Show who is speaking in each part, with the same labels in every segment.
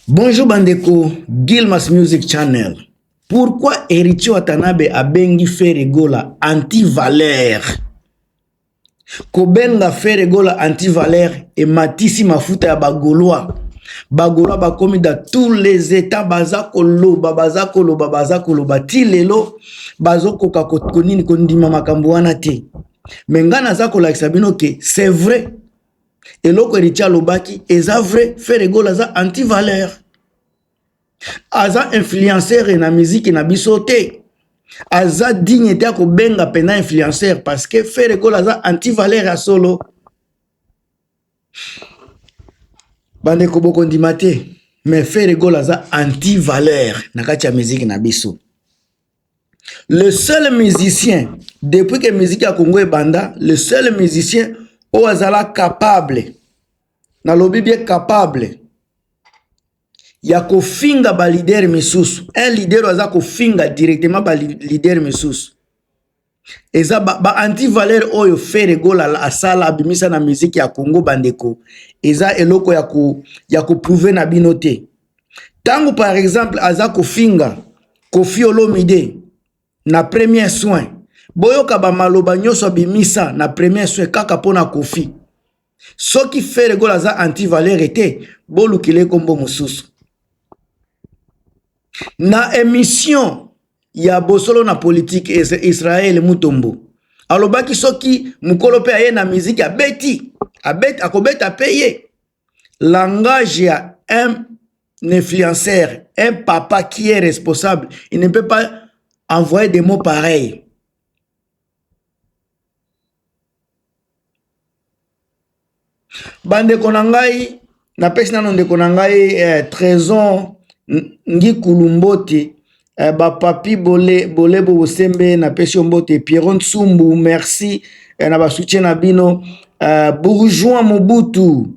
Speaker 1: Bonjour bandeko, Gilmas Music Channel. Pourquoi Héritier Watanabe abengi Ferre Gola anti-valeur? Kobenga Ferre Gola anti-valeur ematisi mafuta ya ba Gaulois. Ba Gaulois bakomi dans tous les états, baza koloba, baza koloba, baza koloba ti lelo bazokoka konini kondima makambo wana te. Mais nga naza kolakisa bino ke c'est vrai. Eloko Héritier alobaki eza vrai, Ferre Gola aza anti-valeur. Aza influenceur na musique na biso te. Aza digne te ya kobenga pena influenceur parce que Ferre Gola aza anti-valeur ya solo. Bandeko bokondima te, mais Ferre Gola aza anti-valeur na kati ya musique na biso. Le seul musicien, depuis que musique ya Congo ebanda, le seul musicien oyo azala capable, nalobi bien capable, ya kofinga ba leader misusu. Un leader oyo aza kofinga directement ba leader misusu. Eza ba anti-valeur oyo Ferre Gola asala abimisa na musique ya Congo bandeko. Eza eloko ya ko, ya ko prouver na bino te. Tango par exemple aza kofinga Koffi Olomide na premier soin, boyoka ba maloba nyonso abimisa na premier soin kaka pona Koffi. Soki Ferre Gola aza anti-valeur te, bolukile kombo mosusu. Na émission ya Bosolo na politique Israël Mutombo alobaki soki mukolo pe aye na musique abeti, abeti, akobeta pe ye. Langage ya un influenceur, un papa qui est responsable, il ne peut pas envoyer des mots pareils. Bandeko na ngai, napesi nano ndeko na ngai Trésor Ngikulu mbote, bapapi bole, bolebo bosembe, napesi yo mbote, Pierrot Nsumbu, merci na ba soutien na bino, Bourgeois Mobutu,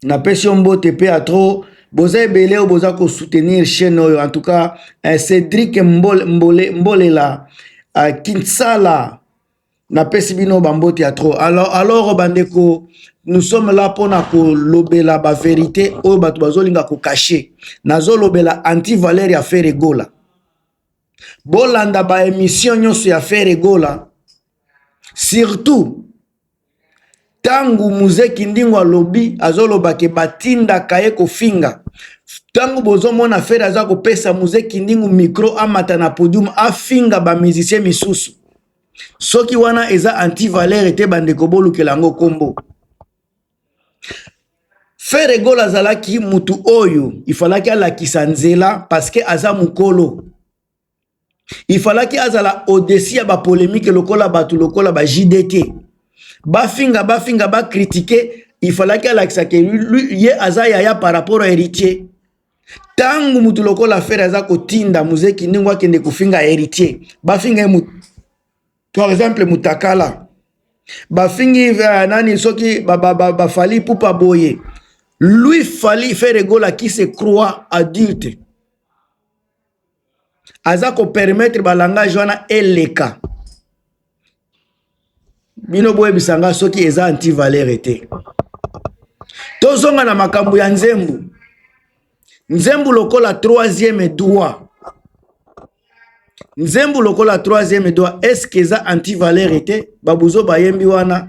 Speaker 1: napesi yo mbote pe ya trop. Boza ebele oyo boza ko soutenir chaîne oyo. En tout cas, Cédric Mbolela, Kinsala, napesi bino ba mbote ya trop. Alors bandeko, nous sommes là pona kolobela ba vérité oyo bato bazolinga ko cacher. Nazolobela anti-valeur ya Ferre Gola. Bolanda ba émission nyonso ya Ferre Gola, surtout tangu Mzee Kindingo alobi, azoloba ke batindaka ye kofinga. Tangu bozomona Ferre aza kopesa Mzee Kindingo micro amata na podium afinga ba musicien misusu. Soki wana eza anti-valeur te bandeko, bolukela yango kombo. Ferre Gola azalaki mutu oyo ifalaki alakisa nzela parce que aza mukolo. Ifalaki azala au-dessus ya ba polémique lokola batu lokola ba JDT. Bafinga, bafinga, ba critiquer, ifalaki alakisa ke lui, ye aza yaya par rapport à héritier. Tangu mutu lokola Ferre aza kotinda Mzee Kindingo akende kofinga héritier, bafinga ye par exemple Mutakala, bafingi nani soki ba Fally Ipupa boye. Lui Fally Ferre Gola qui se croit adulte, aza ko permettre ba langage wana eleka. Bino boyebisa nga soki eza anti-valeur te. Tozonga na makambo ya nzembo. Nzembo lokola troisième droit. Nzembo lokola troisième droit, est-ce que eza anti-valeur te? Babuzo bayembi wana.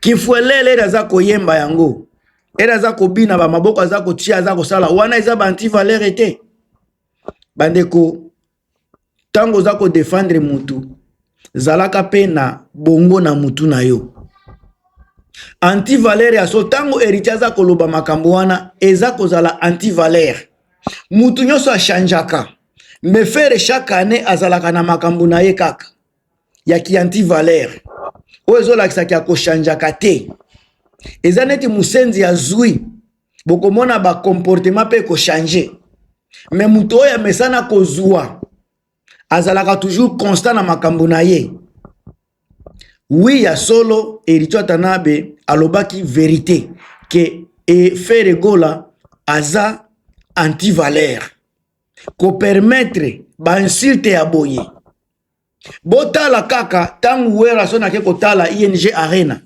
Speaker 1: Kifuelele aza koyemba yango. Era aza kobina ba maboko aza kotia aza kosala wana eza ba anti-valeur te. Bandeko, tango oza ko défendre mutu, zalaka pe na bongo na mutu na yo. Anti-valeur ya so tango héritier aza koloba makambo wana eza kozala anti-valeur. Mutu nyonso achangeaka, mais Ferre chaque année azalaka na makambo na ye kaka ya ki anti-valeur. Oyo ezolakisaka ya kochangeaka te. Eza neti musenzi azwi, bokomona ba comportement pe ekochange. Mais mutu oyo amesana kozwa azalaka toujours constant na makambo na ye. Oui, ya solo Héritier Watanabe alobaki vérité ke e Ferre Gola aza anti-valeur. Ko permettre ba insulte ya boye. Botala kaka tangu Werrason ake kotala ING Arena.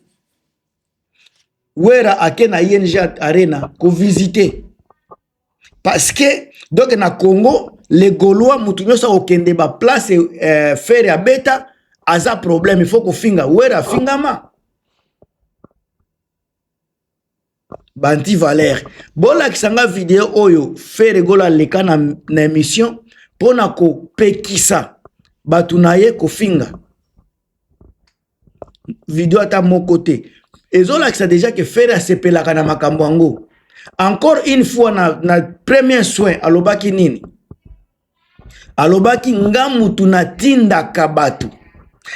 Speaker 1: Wera ake na ING Arena kovisite, parce que donc na Congo, les Gaulois, mutu nyonso akokende baplace Ferre abeta aza problème, il faut kofinga Wera. Afingama ba anti-valeur. Bolakisa nga video oyo Ferre Gola aleka na émission mpona kopekisa bato na ye kofinga. Video ata moko te. Ezolakisa déjà ke Ferre asepelaka na makambo yango. Encore une fois, na premier soin alobaki nini? Alobaki: "Nga mutu natindaka bato,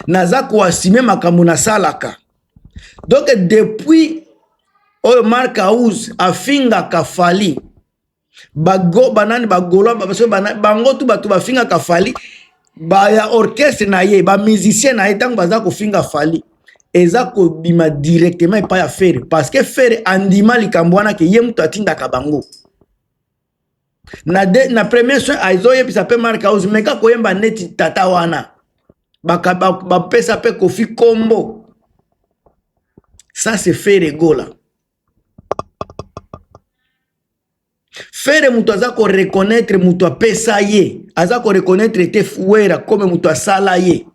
Speaker 1: naza koassumer makambo nasalaka." Donc depuis oyo Mark House afingaka Fally, bago banani, bagaulois, bango tu bato bafingaka Fally, baya orchestre na ye, bamusicien na ye, ntango baza kofinga Fally, eza kobima directement epai ya Ferre, parce que Ferre andima likambo wana ke ye moto atindaka bango. Na premier soin azoyebisa mpe Mark House: "Meka koyemba neti tata wana." Bapesa mpe Kofi kombo. Ça, c'est Ferre Gola. Ferre moto aza koreconnaître moto apesa ye, aza koreconnaître te Wera comme moto asala ye.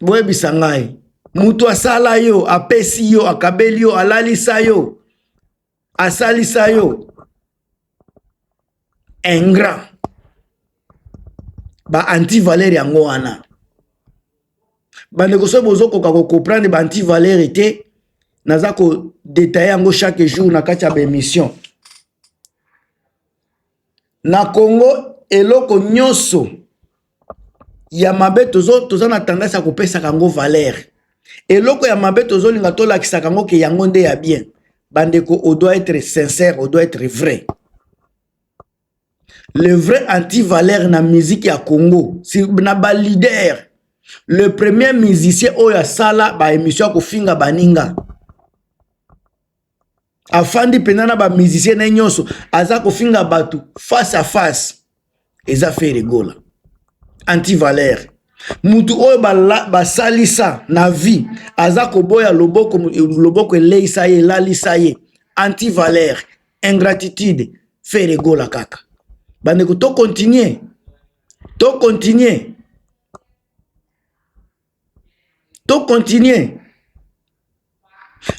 Speaker 1: Boyebisa ngai, moto asala yo, apesi yo, akabeli yo, alalisa yo, asalisa yo, ingrat, ba anti-valeur yango wana. Bandeko, soki bozokoka kocomprendre ba anti-valeur te, naza kodetaille yango chaque jour na kati ya baémission. Na Congo, eloko nyonso ya mabe, toza na tendance ya kopesaka yango valeur. Eloko ya mabe, tozolinga tolakisaka yango ke yango nde ya bien. Bandeko, on doit être sincère, on doit être vrai. Le vrai anti-valeur na musique ya Congo, si, na baleader, le premier musicien oyo asala baémission ya kofinga baninga, afandi mpenza na bamusicien na ye nyonso, aza kofinga bato face à face, eza Ferre Gola. Anti-valeur, mutu oyo basalisa na vie, aza koboya loboko, loboko eleisa ye, elalisa ye. Anti-valeur, ingratitude, Ferre Gola kaka. Bandeko, tocontinue, tocontinue, tocontinue.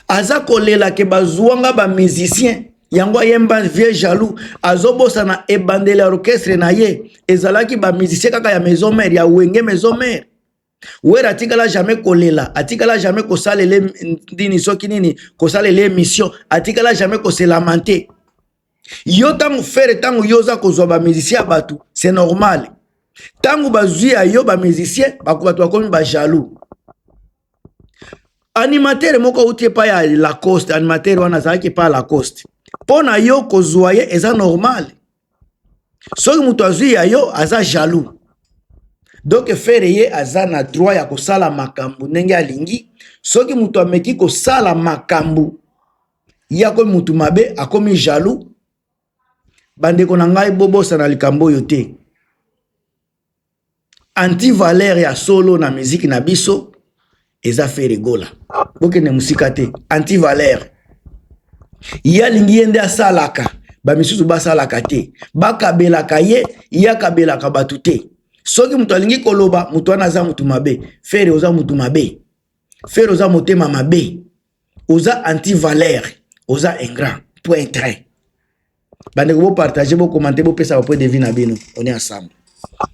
Speaker 1: Aza kolela ke bazwanga bamusicien yango, ayemba Vieux Jaloux, azobosana ebandeli ya orchestre na ye ezalaki bamusicien kaka ya Maison Mère, ya Wenge Maison Mère. Wera atikala jamais kolela, atikala jamais kosalela nini, soki nini, kosalela émission, atikala jamais koselamenter. Yo ntango Ferre, ntango yo oza kozwa bamusicien ya bato, c'est normal. Ntango bazwi ya yo bamusicien, bato bakomi bajaloux. Animateur moko auti epai ya Lacoste, animateur wana azalaki epai ya Lacoste, mpo na yo kozwa ye eza normal. Soki moto azwi ya yo, aza jaloux. Donc Ferre ye aza na droit ya kosala makambo ndenge alingi. Soki moto ameki kosala makambo ye, akomi motu mabe, akomi jaloux. Bandeko na ngai, bobosana likambo oyo te: anti-valeur ya solo na miziki na biso eza Ferre Gola. Bokende mosika te. Anti-valeur, ye alingi ye nde asalaka, bamisusu basalaka te, bakabelaka ye, ye akabelaka bato te. Soki moto alingi koloba, moto wana aza motu mabe. Ferre, oza motu mabe. Ferre, oza motema mabe, oza anti-valeur, oza ingrat, point trait. Bandeko, bopartage, bocommenter, bopesa bapoint de vue na bino. On est ensemble.